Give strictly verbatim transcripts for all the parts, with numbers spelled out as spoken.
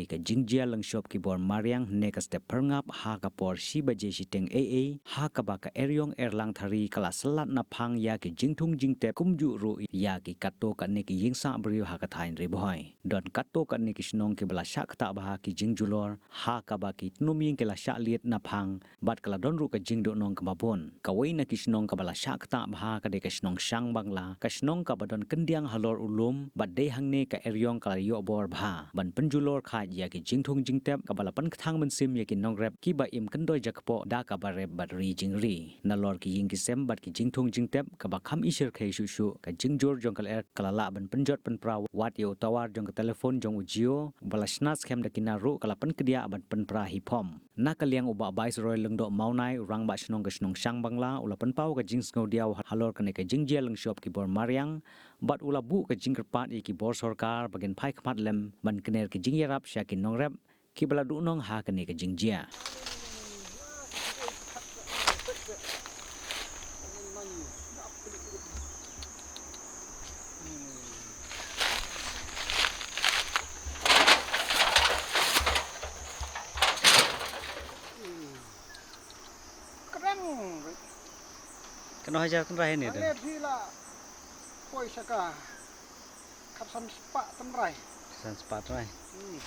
Ka jingjia lyngshop ki bor mariang ne ka step pyrngap ha ka por shi baje shiteng ei ei, ha kaba ka eriong erlang thari ka la syllat naphang ïa ki jingthung jingtep kumjuh ruh ïa ki katto katne ki ïing sah briew ha ka thaiñ Ri Bhoi. Don katto katne ki shnong kiba la shah ktah bha ki jingjulor, ha kaba ki tnum ïing ki la shah liet naphang, bad ka la don ruh ka jingduhnong kaba bun. Kawei na ki shnong kaba la shah ktah bha ka dei ka shnong Shangbangla, ka shnong kaba don kyndiang halor u lum, bad dei hangne ka eriong ka la ïoh bor bha ban pynjulor khaid ïa ki jingthung jingtep, kaba la pynkthang mynsiem ïa ki nongrep kiba im kyndoi jakpoh da kaba rep bad ri jingri. Nalor ki ïing ki sem bad ki jingthung jingtep kaba kham ishyrkhei shuh shuh, ka jingjur jong ka lyer ka la lah ban pynjot pynpra, wat ïa u tawar jong ka telephone jong u Jio ba la shna skhem da ki nar ruh ka la pynkdiah ban pynpra hi phom. Na ka liang u Bah Viceroy Lyngdoh Mawnai, u Rangbah Shnong ka shnong Shangbangla, u la pynpaw ka jingsngewdiaw halor kane ka jingjia lyngshop ki bor mariang, bad u la buh ka jingkyrpad ïa ki bor sorkar ba kin phai khmat lem ban kner ki jingïarap sha ki nongrep kiba la duhnong ha kane ka jingjia. Kren. Kano hajar tynrai ne? Ane phi la poi sha ka khapsan spah tynrai. Khapsan spah tynrai. Hmm.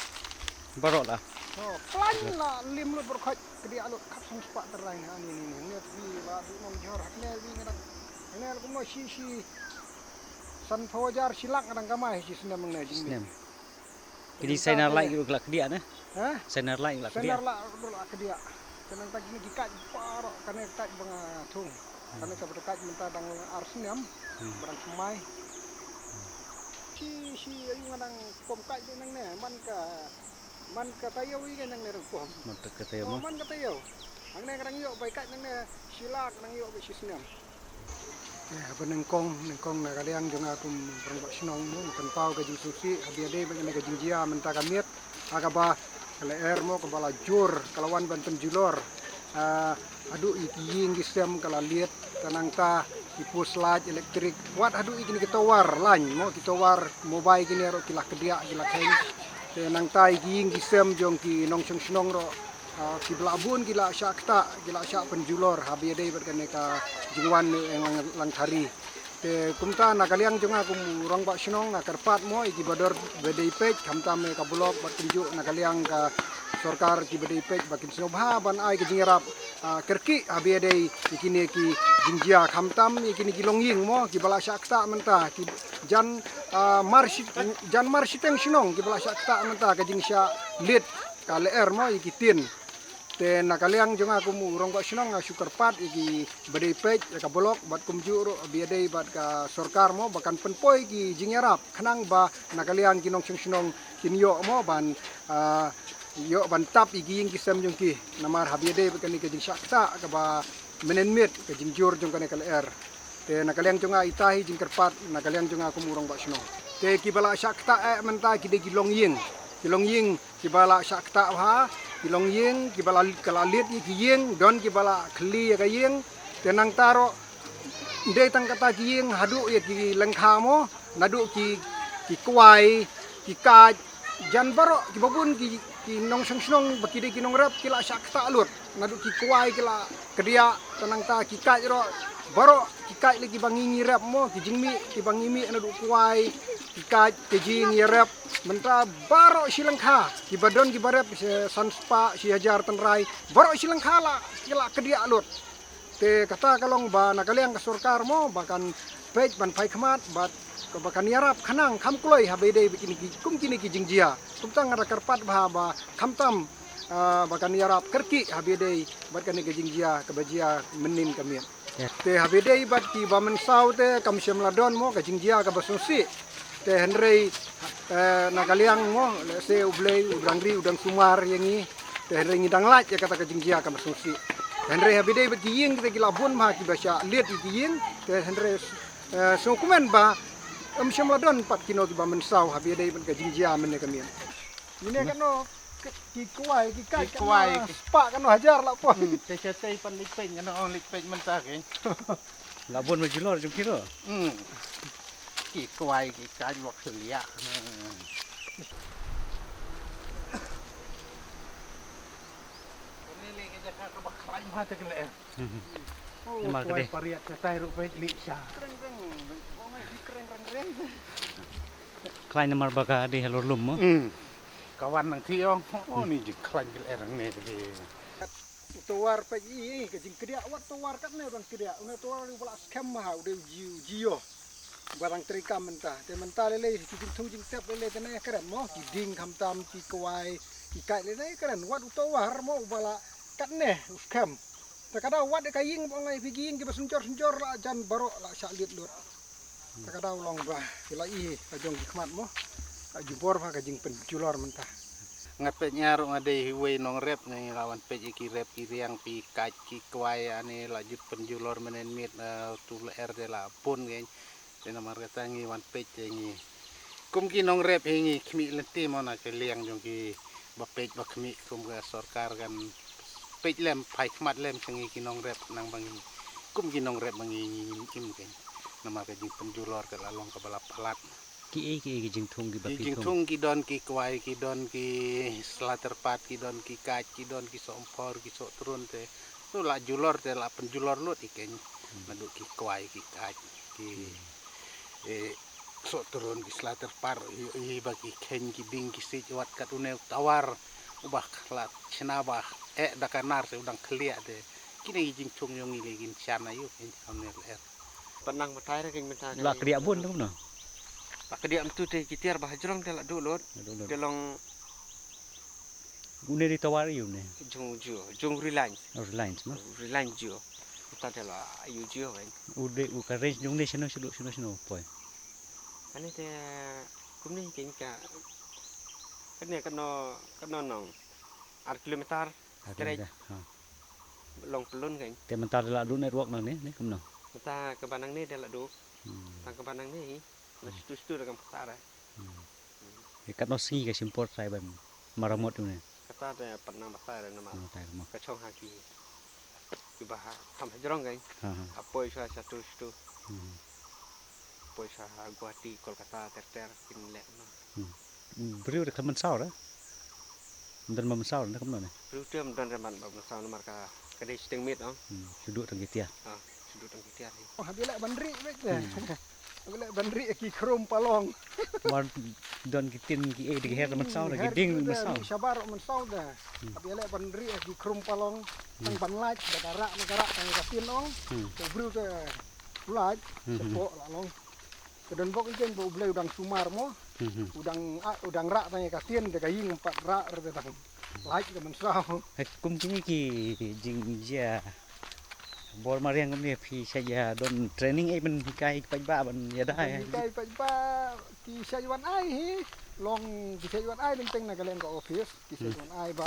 Baroh la. Oh, plan la lim lut baroh khoit kdiah lut khapsan spah tynrai ne, ani ni ni. Ne phi la duhnong jhor ne wi ngadang. Ne la kumno shi shi sanphew hajar shi lak ngadang kamai shi snem ne jingmih. Snem. Kini sainar lai ruh la kdiah ne? Ha? Sainar lai ruh la kdiah. Sainar lai ruh la kdiah. Te nangta kini ki kait baroh kane kait ba nga thung. Kane ka bad kait mynta dang ar snem. Hmm. Ba dang thymmai. Shi shi ayu nga dang pom kait de nangne man ka man ka taïew i ka nangne dang pom. Man ka taïew. Oh, man ka taïew. Nangne ka dang ïoh bai kait nangne shi lak dang ïoh bai shi snem. Eh, haba nyngkong, nyngkong na ka liang jong nga kum u Rangbah Shnong mo, nga pynpaw ka jingsngewsih, haba ïadei bad kane ka jingjia mynta ka miet, ha kaba ka lyer mo kaba la jur, ka la wan ban pynjulor. Ah, haduh ïa ki ïing ki sem ka la liet, te nangta ki post light elektrik, wat haduh ïa kine ki tower line mo, ki tower mobile kine ruh ki la kdiah, ki la kheiñ. Te nangta ïa ki ïing ki sem jong ki nongshong shnong ruh, ah, kiba la bun ki la shah ktah, ki la shah pynjulor, haba ïadei bad kane ka jingwan ne lang, lang thari. Te kumta na ka liang jong nga kum u Rangbah Shnong nga kyrpad mo ïa kiba dor ba dei peit, khamtam ïa ka block bad kumjuh na ka liang ka sorkar kiba dei peit ba kin sngewbha ban ai ka jingïarap, ah, kyrkieh haba ïadei ïa kine ki jingjia, khamtam ïa kine ki longïing mo kiba la shah ktah mynta ki jan, ah, mar shi-, jan mar shiteng shnong kiba la shah ktah mynta ka jingshah liet ka lyer mo ïa ki tin. Te na ka liang jong nga kum u Rangbah Shnong nga shu kyrpad ïa kiba dei peit ïa ka block bad kumjuh ruh ba ïadei bad ka sorkar mo ba kan pynpoi ki jingïarap khnang ba na ka liang ki nongshong shnong kin ïoh mo ban, ah, ïoh ban tap ïa ki ïing ki sem jong ki namar haba ïadei bad kane ka jingshah ktah kaba mynnin miet ka jingjur jong kane ka lyer. Te na ka liang jong nga ita hi jingkyrpad na ka liang jong nga kum u Rangbah Shnong. Te kiba la shah ktah eh mynta ki dei ki longïing. Ki longïing kiba la shah ktah bha, ki longïing kiba la, ka la liet ïa ki ïing, don kiba la khylli ïa ka ïing. Te nangta ruh ym dei tang kata ki ïing, haduh ïa ki lyngkha mo, naduh ki, ki kwai, ki kait, jan baroh kiba bun ki, ki nongshong shnong ba ki dei ki nongrep ki la shah ktah lut. Naduh ki kwai ki la kdiah, te nangta ki kait ruh, baroh ki kait lei kiba ngi ngi rep mo, ki jingmih kiba ngi mih naduh kwai, ki kait, ki jingïarep, mynta baroh shi lyngkha kiba don kiba rep, shi san spah, shi hajar tynrai, baroh shi lyngkha la, ki la kdiah lut. Te kata ka long ba na ka liang ka sorkar mo ba kan peit ban phai khmat bad ba kan ïarap khnang kham kloi haba ïadei bad kine ki, kum kine ki jingjia. Kumta nga da kyrpad bha ba khamtam, ah, ba kan ïarap kyrkieh haba ïadei bad kane ka jingjia kaba jia mynnin ka miet. Ya. Te haba ïadei bad kiba mynsaw te kam shym la don mo ka jingjia kaba sngewsih. Te hynrei, eh, na ka liang mo, lehse U Blei u dang ri, u dang sumar ïa ngi. Te hynrei ngi dang lait ïa kata ka jingjia kaba sngewsih. Te hynrei haba ïadei bad ki ïing kita ki la bun bha kiba shah liet ïa ki ïing. Te hynrei, eh, sngewkmen ba ym shym la don pat kino kiba mynsaw haba ïadei bad ka jingjia mynne ka miet. Ine kano ki, ki kwai, ki kait, ki kwai kano spah, kano hajar la poi. Hmm, te shatei pat leit peit, kano ong leit peit mynta ke. La bun ma julor jong ki ruh. Hmm. Ki kwai, ki kait, wak selia. Hmm. Khlaiñ bha te ka lyer. Namar ka dei. Pariat ka tai ruh peit lih sha. Khlaiñ namar ba ka dei halor lum mo. Hmm. Ka wan nang ti ong. Oh, ni jingkhlaiñ ka lyer ne te. U tawar peit i, i, ka jingkdiah wat tawar katne ban kdiah. Une tawar u ba la skhem ma ha, u dei u ji, u jio. Ba dang trei kam mynta. Te mynta lei lei ki jingthung jingtep lei lei te ne kren mo. Ki dieng khamtam, ki kwai, ki kait lei lei kren. Wat u tawar mo u ba la katne u skhem. Te ka daw wat ka ïing ba ngai phi ki ïing kiba synjor synjor la jan baroh la shah liet lut. Te ka daw long ba phi la i ka jong ki khmat mo. Ka jubor ba ka jingpynjulor mynta. Nga peit nga ruh nga dei iwei nongrep, nga la wan peit ïa ki rep ki riang, ki kait ki kwai, ani la ju pynjulor mynnin miet, eh, tu lyer te la bun kein. Te namar kata ngi wan peit te ngi kum ki nongrep hi ngi khmih lynti mo na ka liang jong ki ba peit ba khmih, kum ka sorkar kan peit lem, phai khmat lem sha ngi ki nongrep, nang ba ngi kum ki nongrep ba ngi ngim im kein. Namar ka jingpynjulor ka la long kaba la palat. Kiei kiei ki jingthung kiba phi thung? Ki jingthung ki don ki kwai, ki don ki sla tyrpad, ki don ki kait, ki don ki sohmphor, ki sohtrun te. Tu la julor te la pynjulor lut ïa kein. Hmm. Naduh ki kwai, ki kait, ki, hmm, eh, sohtrun, ki sla tyrpad, i, i ba ki kheiñ, ki dieng, ki siej, wat kat une u tawar uba la shna ba eh da ka nar se u dang khlieh te. Kine ki jingthung jong ngi lei kin shan aïu kein ha une u lyer. Pynang batai re kein mynta. La kdiah bun te kumno? La kdiah mynta te ki tiar ba hajrong te la duh lut. La duh lut. Te long Une dei tawar aïu une? Jong Jio, jong Reliance. Oh, Reliance mo? Reliance Jio. Mynta te la aïu Jio kein. U dei u ka range jong une shano shano shano shano poi? Kane te kumne kein ka, kane kano kano nong ar kilometer. Ar straight. Kilometer, ha. Long pyllun kein. Te mynta la duh network nangne ne kumno? Mynta kaba nangne te la duh. Hmm. Tang kaba nangne hi. Na stu stu da kam kata re. Hmm. Ïa katno sngi ka shim por trai ban maramot une? Kata te pat nang batai re namar. Nang batai re mo. Ka chong ha ki, kiba ha kham hajrong kein. Ha, ha. Ha poi sha sha tu sha tu. Hmm. Poi sha ha Guwahati, Kolkata ter ter kin leh no. Hmm. Briew re ka mynsaw re? Ym don ba mynsaw re kumno ne? Briew te ym don re ban ba mynsaw namar ka, ka dei shiteng miet ong. Hmm. Shu duh tang ki tiar. Ha, shu duh tang ki tiar hi. Oh, hap ïaleh ban rieh beit ne. Hmm. Hap ïaleh ban rieh ki khrum palong. Mar don ki tin ki ei de ki her mynsaw de, ki dieng mynsaw. Shabar mynsaw de. Hmm. Hap ïaleh ban rieh ki khrum palong. Hmm. Tang ban lait da ka rah na ka rah tang ka tin ong. Hmm. Te briew te u lait. Hmm. Shapoh la long. Ka don bok ïa kein ba U Blei u dang sumar mo. Hmm. U dang, ah, u dang rah tang ïa ka tin te ka ïing pat rah re te dang lait ka mynsaw. He, kum kine ki jingjia bor mariang kumne phi shait ïa don training ei ban hikai paidbah ban ïada. Ban hikai paidbah ki shait wan ai hi. Long ki shait wan ai lynti na ka liang ka office. Ki shait wan ai ba,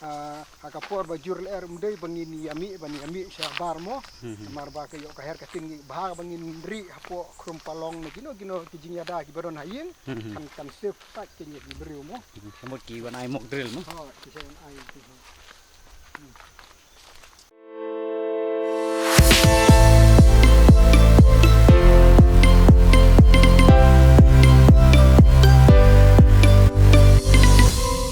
ah, ha ka por ba jur lyer ym dei ba ngin ïa mih ban ïa mih shabar mo. Hmm. Namar ba ka ïoh ka her ka tin ngi bha ba ngin rieh hapoh khrum palong ne kino kino ki jingïada kiba don ha ïing. Hmm. Kan, kan save sait kein ïa ki briew mo. Hmm. Ka mut ki wan ai mock drill mo. Ha, ki shait wan ai ki ha. Hmm.